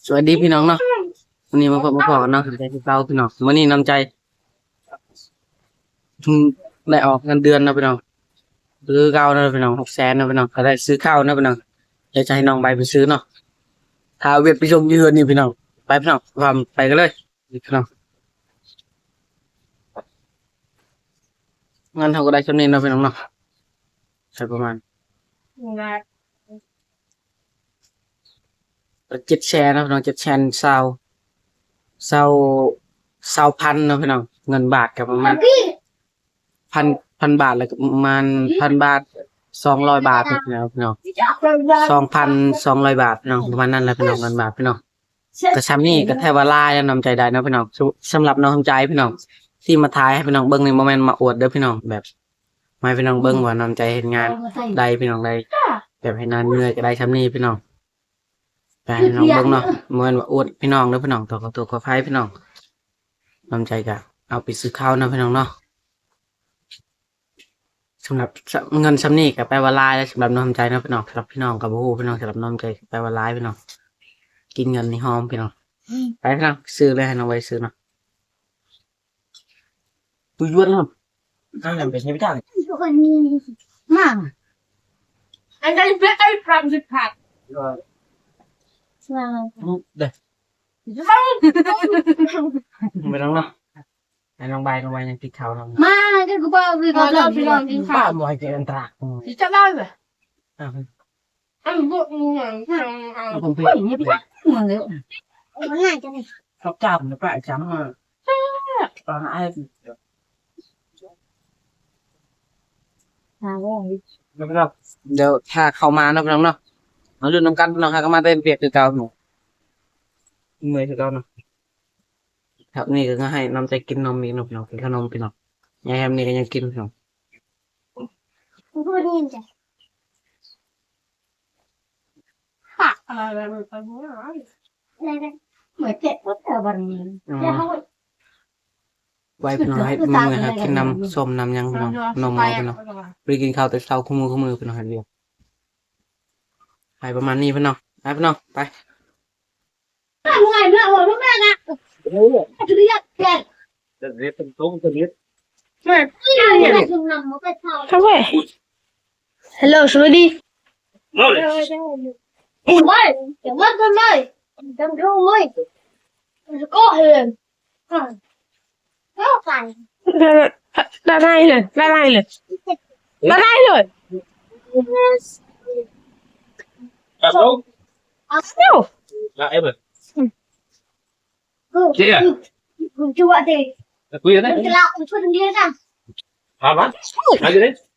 ສະບາຍດີພີ່ນ້ອງເນາະ, ມື້ນີ້ມາພົບມາພໍ້ກັນເນາະ ຄືເກົ່າພີ່ນ້ອງ. ມື້ນີ້ນ້ຳໃຈ ອືມ ໄດ້ອອກເງິນເດືອນເນາະພີ່ນ້ອງ, ຄືເກົ່າເນາະພີ່ນ້ອງ, ຫົກແສນເນາະພີ່ນ້ອງ, ກໍໄດ້ຊື້ເຂົ້າເນາະພີ່ນ້ອງ. ດຽວຈະໃຫ້ນ້ອງໃບໄປຊື້ເນາະ, ຖ້າເວຍດໄປສົ່ງຢູ່ເຮືອນນີ້ພີ່ນ້ອງ. ໄປພີ່ນ້ອງ, ພາໄປກັນເລີຍພີ່ນ້ອງ. ເງິນເຮົາກໍໄດ້ສ່ຳນີ້ເນາະພີ່ນ້ອງເນາະ, ໃຊ້ປະມານ ເຈັດແສນເນາະພີ່ນ້ອງ, ເຈັດແສນຊາວ ຊາວ ຊາວພັນເນາະພີ່ນ້ອງ. ເງິນບາດກໍປະມານພັນ ພັນບາດ ແລ້ວກໍປະມານພັນບາດ ສອງຮ້ອຍບາດເນາະພີ່ນ້ອງ, ສອງພັນສອງຮ້ອຍບາດພີ່ນ້ອງ, ປະມານນັ້ນແຫຼະພີ່ນ້ອງ, ເງິນບາດພີ່ນ້ອງ. ກໍສ່ຳນີ້ກໍຖືວ່າຫຼາຍແລ້ວ, ນ້ຳໃຈໄດ້ເນາະພີ່ນ້ອງ. ສຳ ສຳລັບນ້ອງນ້ຳໃຈພີ່ນ້ອງ ທີ່ມາຖ່າຍໃຫ້ພີ່ນ້ອງເບິ່ງນີ້ ບໍ່ແມ່ນມາອວດເດີພີ່ນ້ອງ, ແບບ ມາໃຫ້ພີ່ນ້ອງເບິ່ງວ່ານ້ອງໃຈເຮັດງານໄດ້ພີ່ນ້ອງ, ໄດ້ແບບເຮັດງານເມື່ອຍກໍໄດ້ສ່ຳນີ້ພີ່ນ້ອງ. ໄປໃຫ້ນ້ອງເບິ່ງເນາະ, ບໍ່ແມ່ນວ່າອວດພີ່ນ້ອງເດີພີ່ນ້ອງ, ຂໍໂທດຂໍອະໄພພີ່ນ້ອງ. ນ້ອງໃຈກໍເອົາໄປຊື້ເຂົ້າເນາະພີ່ນ້ອງເນາະ. ສຳລັບ ສະ ເງິນສ່ຳນີ້ກໍແປວ່າຫຼາຍແລ້ວ ສຳລັບນ້ອງໃຈເນາະພີ່ນ້ອງ. ສຳລັບພີ່ນ້ອງກໍບໍ່ຮູ້ພີ່ນ້ອງ, ສຳລັບນ້ອງໃຈແປວ່າຫຼາຍພີ່ນ້ອງ, ກິນເງິນໃນຫອມພີ່ນ້ອງ. ໄປພີ່ນ້ອງ, ຊື້ເລີຍ, ໃຫ້ນ້ອງໄວ້ຊື້ເນາະ. ຕຸຍວນເນາະ. ນັ້ນແຫຼະເປັນເທວະເຈົ້ານີ້ ມາ ອັນນັ້ນເປັນໄອ້ພຣຳສິບພັນ ເດ້ ໄປນຳເນາະ. ໃຫ້ນ້ອງບາຍ ນ້ອງບາຍຍັງກິນເຂົ້ານຳ. ມາ ເດີ ກູບໍ່ ກູບໍ່ກິນເຂົ້າ ບໍ່ໃຫ້ກິນອັນຕະ ຊິຈັບໄດ້ເລີຍ. ອັນບຸກເມືອງ ເອົາ ເພິ່ນເປັນ ເອີ ນີ້ໄປ ເມືອງເດີ ເຂົາຈຳນະປະຈຳ ເອີ ຕອນອ້າຍ ດຽວຖ້າເຂົ້າມາເນາະພີ່ນ້ອງເນາະ, ມາລຸ້ນນຳກັນພີ່ນ້ອງ. ຫາກໍມາແຕ່ວຽກຄືເກົ່າເນາະ, ເມື່ອຍຄືເກົ່າເນາະ. ແຖວນີ້ກໍໃຫ້ນ້ອງໃຈກິນນົມອີກເນາະພີ່ນ້ອງ, ກິນຂະໜົມພີ່ນ້ອງ. ຍາຍແຮມນີ້ກໍຍັງກິນພີ່ນ້ອງ. ອືມ ໄວ້ພີ່ນ້ອງ, ໃຫ້ມື້ໃຫ້ກິນນ້ຳສົ້ມນ້ຳຫຍັງພີ່ນ້ອງ, ນົມເອົາພີ່ນ້ອງ. ບໍ່ໄດ້ກິນເຂົ້າແຕ່ເຊົ້າ ຄູ່ມື້ ຄູ່ມື້ພີ່ນ້ອງ, ເຮັດວຽກ. ໄປປະມານນີ້ພີ່ນ້ອງ, ໄປພີ່ນ້ອງ ໄປ. ລະລາຍເລີຍ ລະລາຍເລີຍ ລະລາຍເລີຍ. ເຈົ້າ ເຈົ້າ ເຈົ້າ ເຈົ້າ ເຈົ້າ